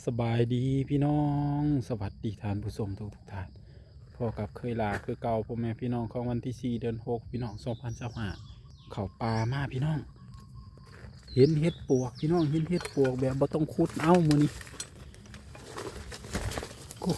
ສະບາຍດີພີ່ນ້ອງ ສະຫວັດດີທ່ານຜູ້ຊົມທຸກໆທ່ານ. ພໍ້ກັບເຄີຍຫຼ້າຄືເກົ່າ ພໍ່ແມ່ພີ່ນ້ອງຂອງວັນທີສີ່ ເດືອນຫົກ ພີ່ນ້ອງ ສອງພັນຊາວຫ້າ ເຂົ້າປ່າມາພີ່ນ້ອງ. ເຫັນເຫັດປວກພີ່ນ້ອງ ເຫັນເຫັດປວກແບບບໍ່ຕ້ອງຂຸດເອົາມື້ນີ້. ໂອ້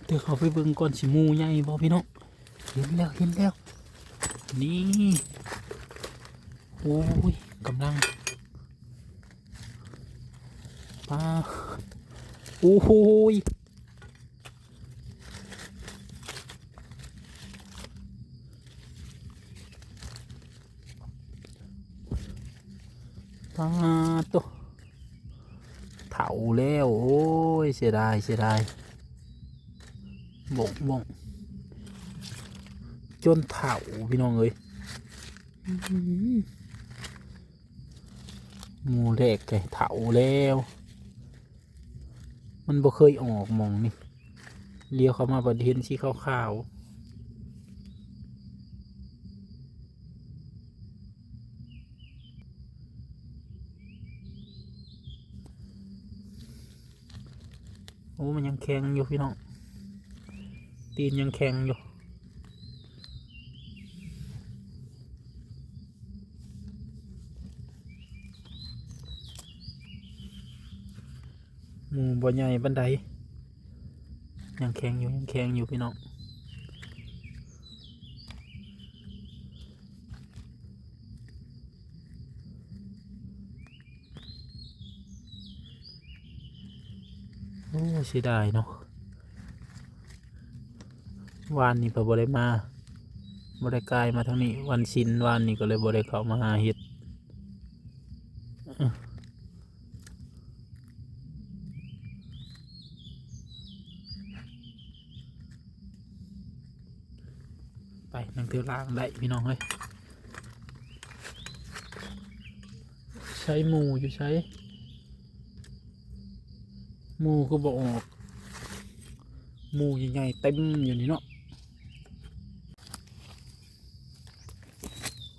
ດຽວເຂົ້າໄປເບິ່ງກ່ອນ ຊິໝູ່ໃຫຍ່ບໍ່ພີ່ນ້ອງ. ເຫັນແລ້ວ ເຫັນແລ້ວ ນີ້. ໂອ້ຍ ກຳລັງ ປາ ໂອ້ໂຫຍ ປາໂຕ ເຖົ້າແລ້ວ. ໂອ້ຍ ເສຍດາຍ ເສຍດາຍ ບົ້ງ ບົ້ງ ຈົນເຖົ້າພີ່ນ້ອງເອີຍ. ໝູ່ແລກກະເຖົ້າແລ້ວ ມັນບໍ່ເຄີຍອອກໝ່ອງນີ້ ຫຼຽວເຂົ້າມາບັດເຫັນສີຂາວໆ. ໂອ້ ມັນຍັງແຂງຢູ່ພີ່ນ້ອງ ຕີນຍັງແຂງຢູ່. ໝູ່ບໍ່ໃຫຍ່ປານໃດ ຍັງແຂງຢູ່ ຍັງແຂງຢູ່ພີ່ນ້ອງ. ໂອ້ ເສຍດາຍເນາະ ວານນີ້ກໍບໍ່ໄດ້ມາ ບໍ່ໄດ້ກາຍມາທາງນີ້ ວັນສິນວານນີ້ກໍເລີຍບໍ່ໄດ້ເຂົ້າມາຫາເຫັດ. ໄປ ນັ່ງເທື່ອລ່າງໄດ້ພີ່ນ້ອງເອີຍ. ໃສໝູ່ຢູ່ໃສ? ໝູ່ຄືບໍ່ອອກ? ໝູ່ໃຫຍ່ໆເຕັມຢູ່ນີ້ເນາະ.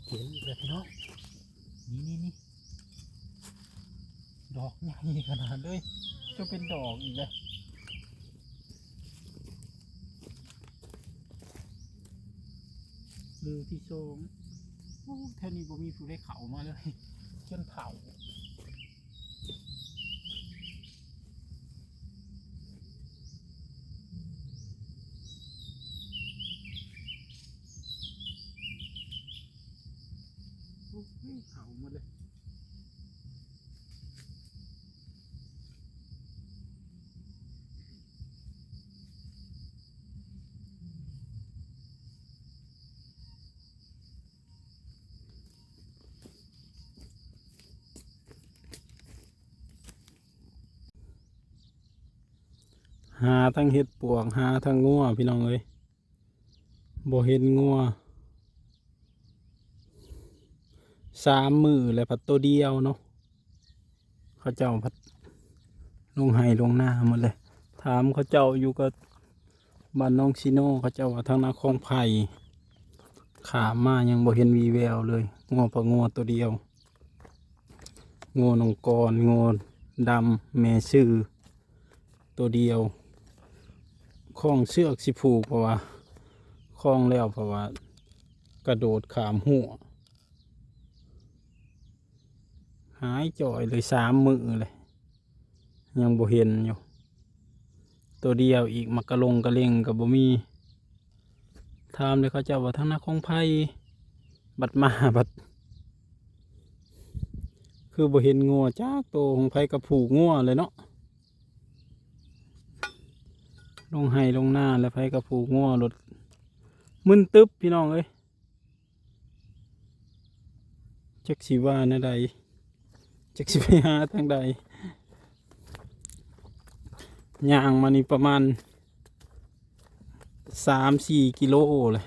ເຫັນອີກແລ້ວພີ່ນ້ອງ ນີ້ໆໆ ດອກໃຫຍ່ຂະໜາດເລີຍ ຈົນເປັນດອກອີກແລ້ວ. ໝູ່ທີສອງ. ໂອ້ ແຖວນີ້ບໍ່ມີຜູ້ໃດເຂົ້າມາເລີຍ ຈົນເຖົ້າ. ໂອ້ຍ ເຖົ້າໝົດເລີຍ. ຫາທັງເຫັດປວກ ຫາທັງງົວ ພີ່ນ້ອງເອີຍ. ບໍ່ເຫັນງົວສາມມື້ແລ້ວ ພັດໂຕດຽວເນາະ. ເຂົາເຈົ້າພັດລົງໄຮ່ລົງນາໝົດເລີຍ. ຖາມເຂົາເຈົ້າຢູ່ກັບບ້ານໜອງຊີໂນ ເຂົາເຈົ້າວ່າທາງນາຄອງໄຜ່ ຂ້າມມາຍັງບໍ່ເຫັນວີ່ແວວເລີຍ. ງົວປະງົວໂຕດຽວ ງົວນ້ອງກອນ ງົວດຳແມ່ຊື່ ໂຕດຽວ. ຂ້ອງເຊືອກຊິຜູກ ເພາະວ່າ ຂ້ອງແລ້ວ ເພາະວ່າກະໂດດຂ້າມຮົ້ວ. ຫາຍຈ້ອຍເລີຍ ສາມມື້ເລີຍ ຍັງບໍ່ເຫັນຢູ່ ໂຕດຽວອີກ. ໝາກກະລົງກະເລັງກໍບໍ່ມີ. ຖາມເລີຍ ເຂົາເຈົ້າວ່າທາງນາຄອງໄຜ່ ບັດມາບັດ ຄືບໍ່ເຫັນງົວຈັກໂຕ. ຂອງໃຜກໍຜູກງົວແຫຼະເນາະ ລົງໄຮ່ລົງນາແລ້ວ ໃຜກໍຜູກງົວໂລດ. ມຶນຕຶບ ພີ່ນ້ອງເອີຍ. ຈັກຊິວ່າແນວໃດ ຈັກຊິໄປຫາທາງໃດ. ຍ່າງມານີ້ປະມານສາມສີ່ກິໂລແຫຼະ.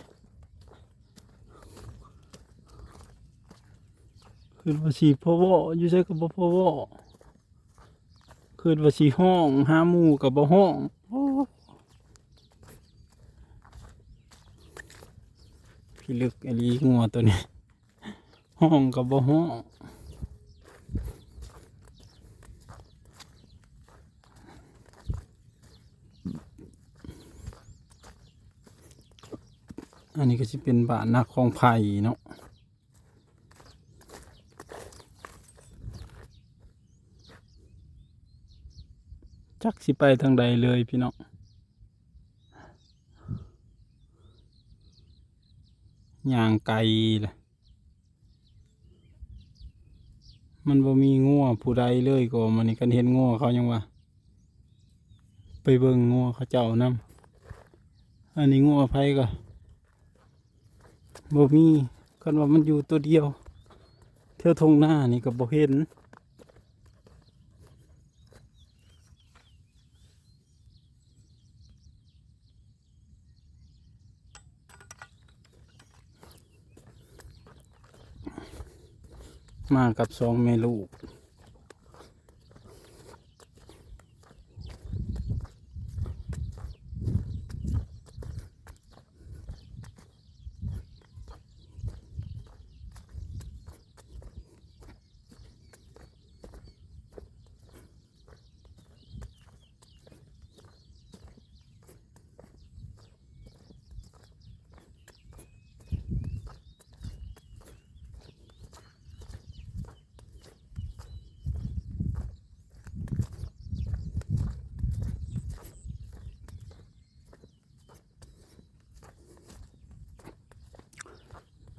ຄິດວ່າຊິພໍເວາະ ຢູ່ໃສກໍບໍ່ພໍເວາະ. ຄິດວ່າຊິຮ້ອງຫາໝູ່ກໍບໍ່ຮ້ອງ. ໂອ້ ພິລຶກອີ່ຫຼີ ງົວໂຕນີ້ ຮ້ອງກໍບໍ່ຮ້ອງ. ອັນນີ້ກໍຊິເປັນບ້ານນາຄອງໄຜ່ເນາະ. ຈັກຊິໄປທາງໃດເລີຍພີ່ນ້ອງ ຍ່າງໄກລະ ມັນບໍ່ມີງົວຜູ້ໃດເລີຍ. ກໍມື້ນີ້ຄັນເຫັນງົວເຂົາຍັງວ່າໄປເບິ່ງງົວເຂົາເຈົ້ານຳ. ອັນນີ້ງົວໃຜກໍ ບໍ່ມີ. ຄັນວ່າມັນຢູ່ໂຕດຽວ ແຖວທົ່ງນານີ້ກໍບໍ່ເຫັນ. ມາກັບສອງແມ່ລູກ.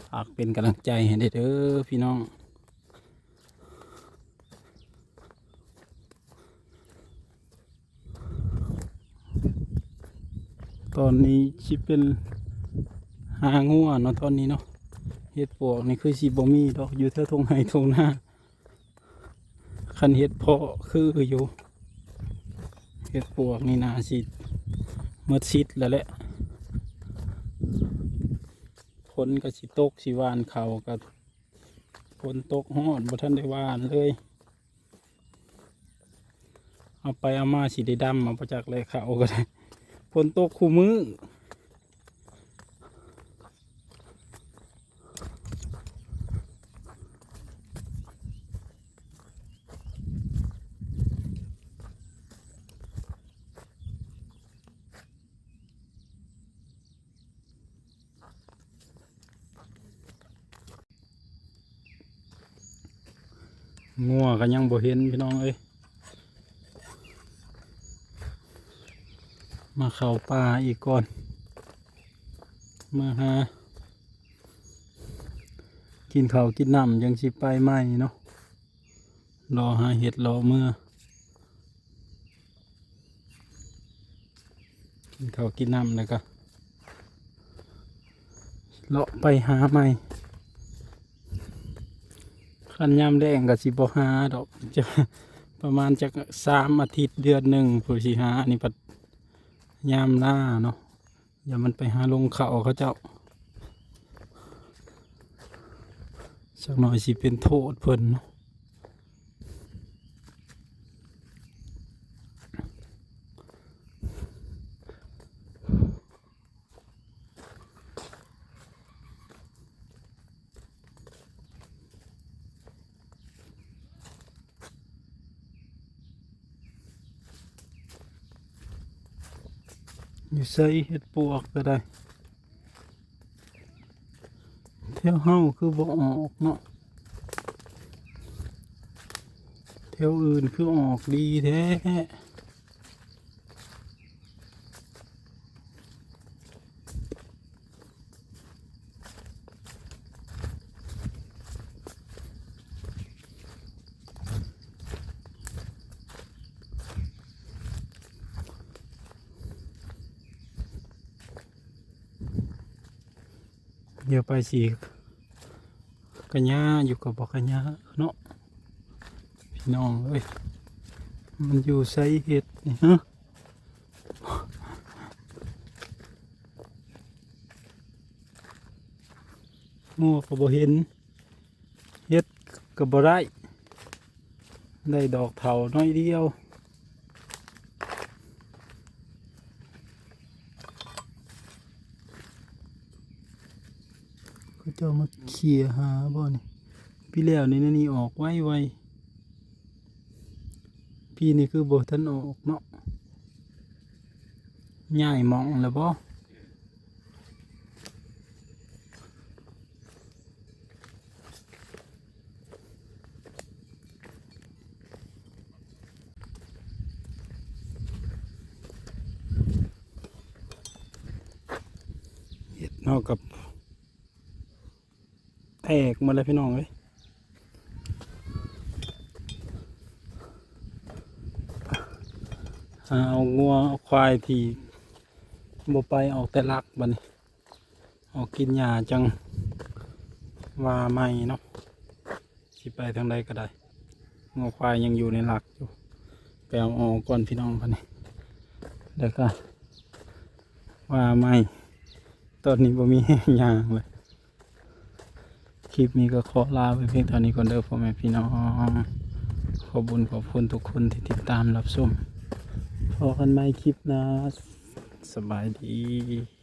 ຝາກເປັນກຳລັງໃຈໃຫ້ແດ່ເດີພີ່ນ້ອງ. ຕອນນີ້ຊິເປັນຫາງົວເນາະ ຕອນນີ້ເນາະ. ເຫັດປວກນີ້ຄືຊິບໍ່ມີດອກ ຢູ່ແຖວທົ່ງໄຮ່ທົ່ງນາ. ຄັນເຫັດເພາະຄືຢູ່ ເຫັດປວກນີ້ໜ້າຊິໝົດສິດແລ້ວແຫຼະ. ຝົນກໍຊິຕົກ ຊິຫວ່ານເຂົ້າກໍຝົນຕົກຮອດ ບໍ່ທັນໄດ້ຫວ່ານເລີຍ. ເອົາໄປເອົາມາຊິໄດ້ດຳເອົາ ບໍ່ຈັກແລເຂົ້າກໍໄດ້ ຝົນຕົກຄູ່ມື້. งัວก็ยังบ่เห็นพี่น้องเอ้ย มาเข้าป่าอีกก่อน มาหากินข้าวกินน้ำจั่งสิไปใหม่เนาะ รอหาเห็ดรอเมือ กินข้าวกินน้ำแล้วก็เลาะไปหาใหม่ คันยามแล้งก็สิบ่หาดอก จะประมาณจักสามอาทิตย์เดือนหนึ่งพุ้นสิหา อันนี้พัดยามนาเนาะ อย่ามันไปหาลงเขาเขาเจ้า สักหน่อยสิเป็นโทษเพิ่นเนาะ อยู่ไสเห็ดปวกก็ได้ แถวเฮาคือบ่ออกเนาะ แถวอื่นคือออกดีแท้ เดี๋ยวไปสิ กะยาอยู่กับบ่กะยาเนาะ พี่น้องเอ้ย มันอยู่ไสเห็ดนี่ฮะ งัวก็บ่เห็น เฮ็ดก็บ่ได้ ได้ดอกเถาน้อยเดียว เขาเจ้ามาเขี่ยหาบ่นี่ ปีแล้วนี่ นี่ออกไวๆ ปีนี้คือบ่ทันออกเนาะ ย้ายหม่องแล้วบ่? ເຮົາກັບແຕກໝົດແລ້ວພີ່ນ້ອງເອີຍ. ເອົາງົວເອົາຄວາຍທີ່ບໍ່ໄປອອກແຕ່ຫຼັກ ບັດນີ້ອອກກິນຫຍ້າຈັ່ງວ່າໃໝ່ເນາະ. ຊິໄປທາງໃດກໍໄດ້ ງົວຄວາຍຍັງຢູ່ໃນຫຼັກຢູ່. ໄປເອົາອອກກ່ອນພີ່ນ້ອງ ບັດນີ້ ແລ້ວກໍວ່າໃໝ່. ຕອນນີ້ບໍ່ມີແຮງຍ່າງເລີຍ. ຄລິບນີ້ກໍຂໍລາໄປພຽງເທົ່ານີ້ກ່ອນເດີພໍ່ແມ່ພີ່ນ້ອງ. ຂອບບຸນຂອບຄຸນທຸກຄົນທີ່ຕິດຕາມຮັບຊົມ. ພໍ້ກັນໃໝ່ຄລິບໜ້າ. ສະບາຍດີ.